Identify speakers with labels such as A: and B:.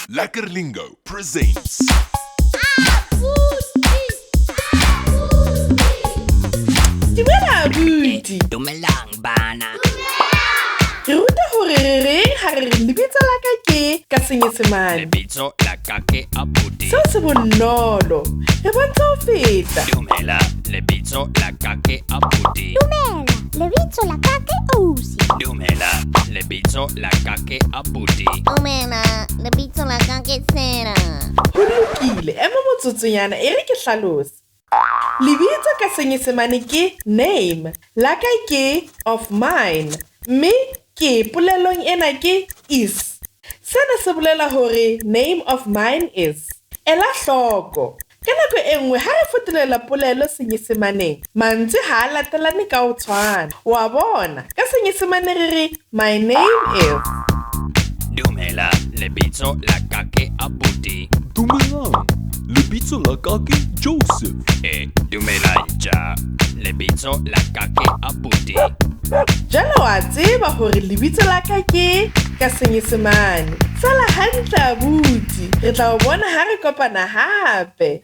A: Lekker Lingo presents.
B: Dumela abuti.
C: Dumelang bana.
B: Re ruta hore re reng ha re re lebitso la ka ke ka Senyesemane.
C: Lebitso la ka ke abuti.
B: Seo se bonolo. Re bontsha ho feta.
C: Dumela, lebitso la ka ke abuti.
D: Dumela, lebitso la ka ke Ausi.
C: Dumela, lebitso la ka ke abuti.
D: Dumela, lebitso la ka ke Sera.
B: Ho lokile, ema motsotsonyana e re ke hlalose. Lebitso ka Senyesemane ke name, la ka ke of mine, mme ke polelong ena ke is. Sena se bolela hore name of mine is. Ela hloko. Ka nako e nngwe ha re fetolela polelo Senyesemaneng, mantswe ha a latelane ka ho tshwana. Wa bona, ka Senyesemane re re my name is.
C: Dumela, lebitso la ka ke abuti.
E: Dumelang, lebitso la ka ke Joseph.
C: Dumela ntja, lebitso la ka ke abuti.
B: Jwale wa tseba hore lebitso la ka ke ka Senyesemane. Sala hantle abuti, re tla o bona ha re kopana hape.